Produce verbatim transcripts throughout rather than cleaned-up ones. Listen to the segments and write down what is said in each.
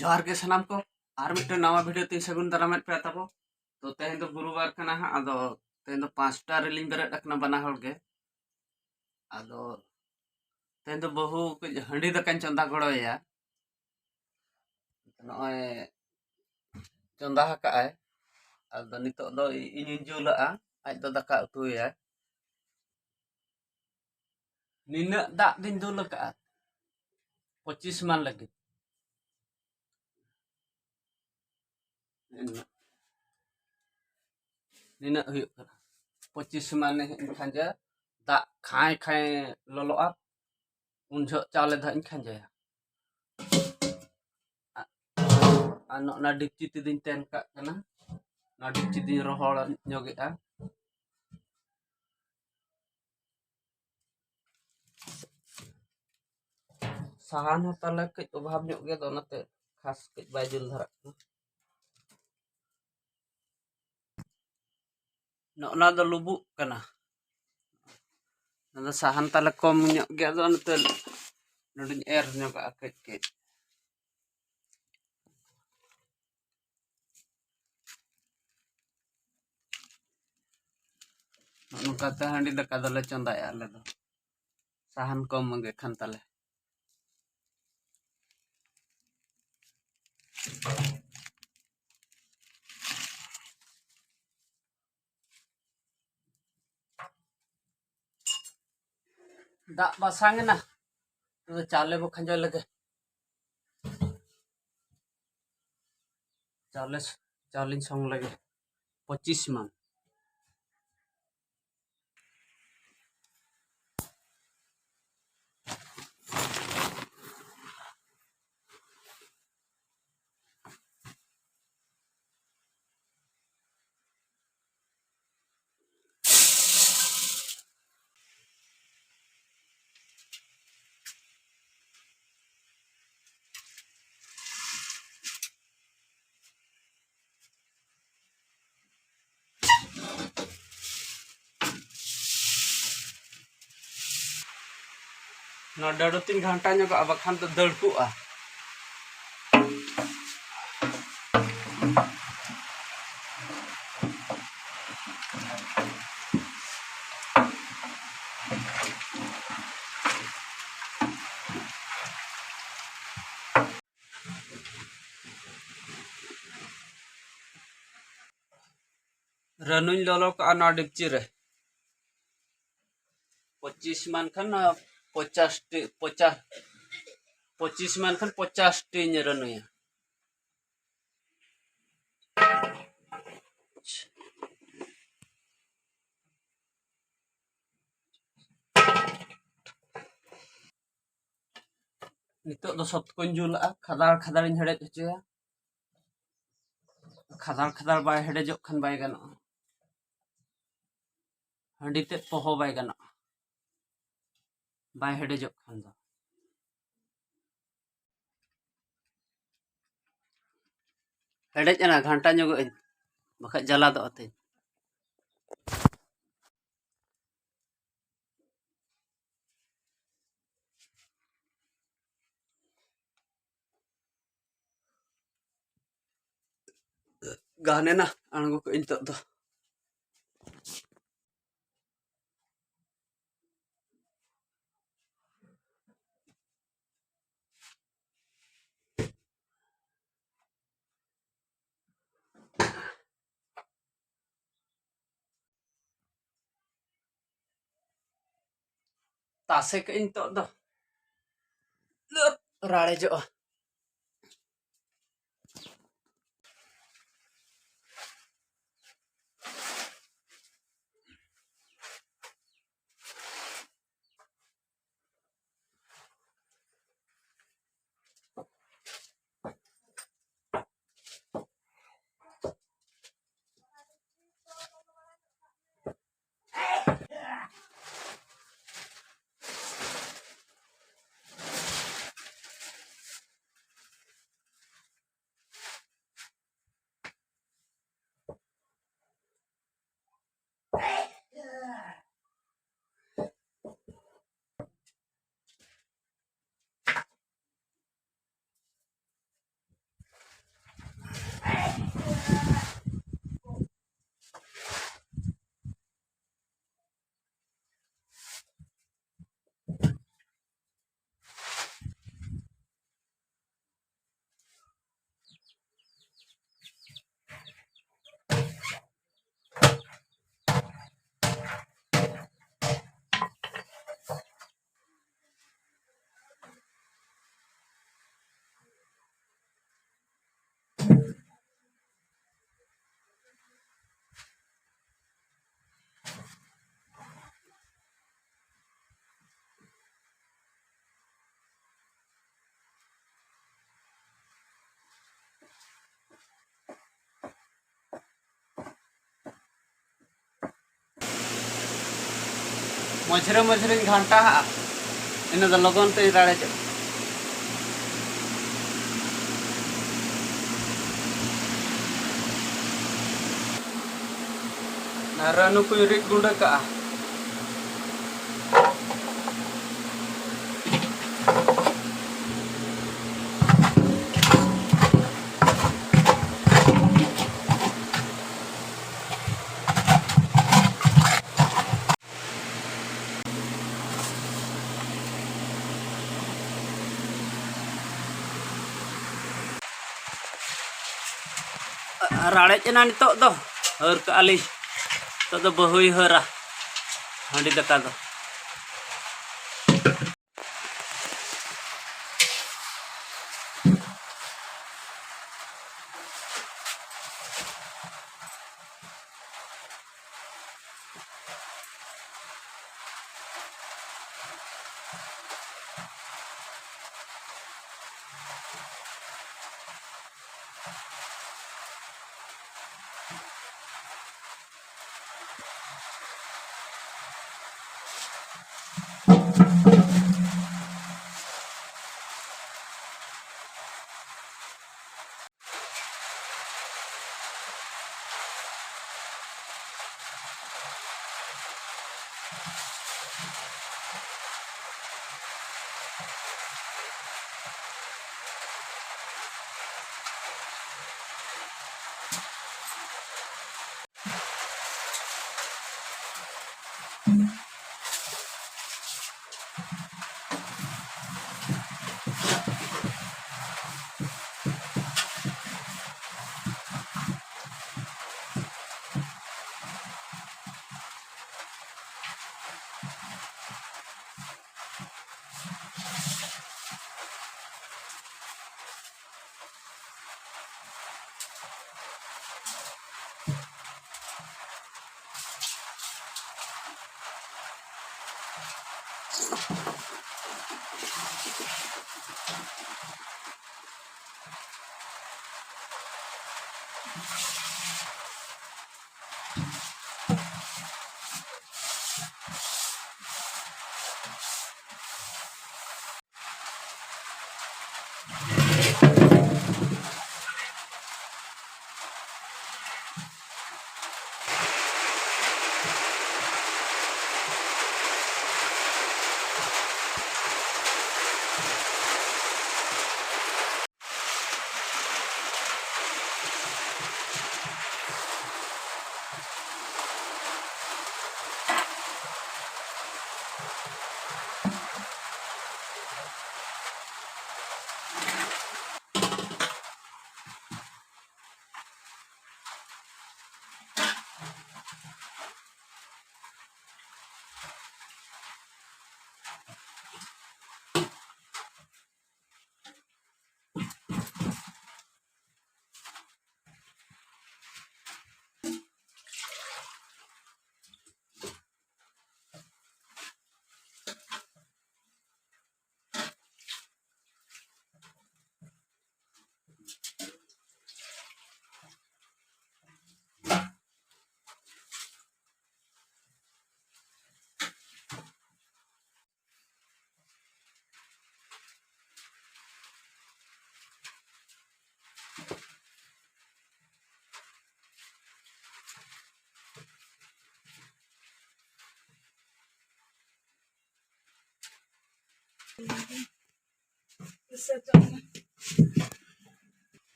ᱡᱚᱦᱟᱨ ᱜᱮ ᱥᱟᱱᱟᱢ ᱠᱚ, ᱟᱨ ᱢᱤᱫᱴᱮᱱ ᱱᱟᱣᱟ ᱵᱷᱤᱰᱤᱭᱳ ᱛᱤᱧ ᱥᱟᱹᱜᱩᱱ ᱫᱟᱨᱟᱢᱮᱫ ᱯᱮᱭᱟ ᱛᱟᱵᱚ᱾ ᱛᱚ ᱛᱮᱦᱮᱧ ᱫᱚ ᱜᱩᱨᱩᱵᱟᱨ ᱠᱟᱱᱟ ᱦᱟᱸᱜ, ᱟᱫᱚ ᱛᱮᱦᱮᱧ ᱫᱚ ᱯᱟᱸᱪᱴᱟ ᱨᱮᱞᱤᱧ ᱵᱮᱨᱮᱫ ᱟᱠᱟᱱᱟ ᱵᱟᱱᱟ ᱦᱚᱲ ᱜᱮ᱾ ᱟᱫᱚ ᱛᱮᱦᱮᱧ ᱫᱚ ᱵᱟᱹᱦᱩ ᱠᱟᱹᱡ ᱦᱟᱺᱰᱤ ᱫᱟᱠᱟᱧ ᱪᱚᱸᱫᱟ ᱜᱚᱲᱚᱭᱟ᱾ ᱱᱚᱜᱼᱚᱭ ᱪᱚᱸᱫᱟ ᱟᱠᱟᱫᱼᱟᱭ, ᱟᱫᱚ ᱱᱤᱛᱚᱜ ᱫᱚ ᱤᱧᱤᱧ ᱡᱩᱞᱟᱜᱼᱟ, ᱟᱡ ᱫᱚ ᱫᱟᱠᱟ ᱩᱛᱩᱭᱟᱭ᱾ ᱱᱤᱱᱟᱹᱜ ᱫᱟᱜ ᱫᱩᱧ ᱫᱩᱞ ᱟᱠᱟᱫᱼᱟ ᱯᱚᱸᱪᱤᱥ ᱢᱟᱱ ᱞᱟᱹᱜᱤᱫ᱾ ᱱᱤᱱᱟᱹᱜ, ᱱᱤᱱᱟᱹᱜ ᱦᱩᱭᱩᱜ ᱠᱟᱱᱟ ᱯᱚᱸᱪᱤᱥ ᱢᱟᱱ᱾ ᱮᱱᱠᱷᱟᱱ ᱡᱮ ᱫᱟᱜ ᱠᱷᱟᱸᱭ ᱠᱷᱟᱸᱭ ᱞᱚᱞᱚᱜᱼᱟ, ᱩᱱ ᱡᱚᱦᱚᱜ ᱪᱟᱣᱞᱮ ᱫᱚ ᱦᱟᱸᱜ ᱤᱧ ᱠᱷᱟᱸᱡᱚᱭᱟ᱾ ᱟᱨ ᱱᱚᱜᱼᱚ ᱱᱟ ᱰᱮᱠᱪᱤ ᱛᱮᱫᱚᱧ ᱛᱮᱱ ᱠᱟᱜ ᱠᱟᱱᱟ, ᱱᱚᱣᱟ ᱰᱮᱠᱪᱤ ᱫᱚᱧ ᱨᱚᱦᱚᱲ ᱧᱚᱜᱮᱜᱼᱟ᱾ ᱥᱟᱦᱟᱱ ᱦᱚᱸ ᱛᱟᱞᱮ ᱠᱟᱹᱡ ᱚᱵᱷᱟᱵᱽ ᱧᱚᱜ ᱜᱮᱭᱟ, ᱟᱫᱚ ᱚᱱᱟᱛᱮ ᱠᱷᱟᱥ ᱠᱟᱹᱡ ᱵᱟᱭ ᱡᱩᱞ ᱫᱷᱟᱨᱟᱜ ᱠᱟᱱᱟ᱾ ᱱᱚᱜᱼᱚ ᱱᱟ ᱫᱚ ᱞᱩᱵᱩᱜ ᱠᱟᱱᱟ, ᱚᱱᱟ ᱫᱚ ᱥᱟᱦᱟᱱ ᱛᱟᱞᱮ ᱠᱚᱢ ᱧᱚᱜ ᱜᱮᱭᱟ, ᱟᱫᱚ ᱚᱱᱟᱛᱮ ᱱᱚᱰᱮᱧ ᱮᱨ ᱧᱚᱜᱟᱜᱼᱟ ᱠᱟᱹᱡ ᱠᱟᱹᱡ᱾ ᱱᱚᱜᱼᱚ ᱱᱚᱝᱠᱟᱛᱮ ᱦᱟᱺᱰᱤ ᱫᱟᱠᱟ ᱫᱚᱞᱮ ᱪᱚᱸᱫᱟᱭᱟ ᱟᱞᱮ ᱫᱚ, ᱥᱟᱦᱟᱱ ᱠᱚᱢ ᱜᱮ ᱠᱷᱟᱱ ᱛᱟᱞᱮ᱾ ᱫᱟᱜ ᱵᱟᱥᱟᱝ ᱮᱱᱟ, ᱟᱫᱚ ᱪᱟᱣᱞᱮ ᱵᱚ ᱠᱷᱟᱸᱡᱚᱭ ᱞᱮᱜᱮ᱾ ᱪᱟᱣᱞᱮ, ᱪᱟᱣᱞᱮᱧ ᱥᱚᱝ ᱞᱮᱜᱮ ᱯᱚᱸᱪᱤᱥ ᱢᱟᱱ᱾ ᱱᱚᱣᱟ ᱰᱟᱹᱲᱩ ᱛᱤᱧ ᱜᱷᱟᱱᱴᱟ ᱧᱚᱜᱟᱜᱼᱟ, ᱵᱟᱠᱷᱟᱱ ᱫᱚ ᱫᱟᱹᱲᱠᱩᱜᱼᱟ᱾ ᱨᱟᱹᱱᱩᱧ ᱞᱚᱞᱚ ᱠᱟᱜᱼᱟ ᱱᱚᱣᱟ ᱰᱮᱠᱪᱤ ᱨᱮ᱾ ᱯᱚᱸᱪᱤᱥ ᱢᱟᱱ ᱠᱷᱟᱱ, ᱟᱸ, ᱯᱚᱪᱟᱥ ᱴᱤ, ᱯᱚᱪᱟᱥ, ᱯᱚᱸᱪᱤᱥ ᱢᱟᱱ ᱠᱷᱟᱱ ᱯᱚᱪᱟᱥ ᱴᱤᱧ ᱨᱟᱹᱱᱩᱭᱟ᱾ ᱱᱤᱛᱚᱜ ᱫᱚ ᱥᱚᱛ ᱠᱚᱧ ᱡᱩᱞᱟᱜᱼᱟ, ᱠᱷᱟᱫᱟᱲ ᱠᱷᱟᱫᱟᱲᱤᱧ ᱦᱮᱰᱮᱡ ᱦᱚᱪᱚᱭᱟ᱾ ᱠᱷᱟᱫᱟᱲ ᱠᱷᱟᱫᱟᱲ ᱵᱟᱭ ᱦᱮᱰᱮᱡᱚᱜ ᱠᱷᱟᱱ ᱵᱟᱭ ᱜᱟᱱᱚᱜᱼᱟ, ᱦᱟᱺᱰᱤ ᱛᱮᱫ ᱯᱚᱦᱚ ᱵᱟᱭ ᱜᱟᱱᱚᱜᱼᱟ, ᱵᱟᱭ ᱦᱮᱰᱮᱡᱚᱜ ᱠᱷᱟᱱ ᱫᱚ᱾ ᱦᱮᱰᱮᱡ ᱮᱱᱟ, ᱜᱷᱟᱱᱴᱟ ᱧᱚᱜᱚᱜ ᱟᱹᱧ, ᱵᱟᱠᱷᱟᱡ ᱡᱟᱞᱟᱫᱚᱜᱼᱟ ᱛᱤᱧ᱾ ᱜᱟᱱ ᱮᱱᱟ, ᱟᱬᱜᱚ ᱠᱟᱜ ᱟᱹᱧ ᱱᱤᱛᱚᱜ ᱫᱚ᱾ ᱛᱟᱥᱮ ᱠᱟᱜ ᱟᱹᱧ ᱱᱤᱛᱚᱜ ᱫᱚ, ᱨᱟᱲᱮᱡᱚᱜᱼᱟ᱾ ᱢᱚᱡᱽᱨᱮ ᱢᱚᱡᱽᱨᱮᱧ ᱜᱷᱟᱱᱴᱟᱣᱟᱜᱼᱟ, ᱤᱱᱟᱹ ᱫᱚ ᱞᱚᱜᱚᱱ ᱛᱮᱧ ᱨᱟᱲᱮᱡᱚᱜᱼᱟ᱾ ᱟᱨ ᱱᱩᱠᱩᱧ ᱨᱤᱫ ᱜᱩᱸᱰᱟᱹ ᱠᱟᱜᱼᱟ᱾ ᱨᱟᱲᱮᱡ ᱮᱱᱟ ᱱᱤᱛᱚᱜ ᱫᱚ, ᱦᱟᱹᱨ ᱠᱟᱜᱼᱟ ᱞᱤᱧ᱾ ᱱᱤᱛᱚᱜ ᱫᱚ ᱵᱟᱹᱦᱩᱭ ᱦᱟᱹᱨᱟ ᱦᱟᱺᱰᱤ ᱫᱟᱠᱟ ᱫᱚ᱾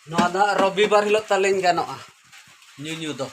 ᱱᱚᱣᱟ ᱫᱚ ᱦᱟᱸᱜ ᱨᱚᱵᱤᱵᱟᱨ ᱦᱤᱞᱳᱜ ᱛᱟᱞᱤᱧ ᱜᱟᱱᱚᱜᱼᱟ ᱧᱩ, ᱧᱩ ᱫᱚ᱾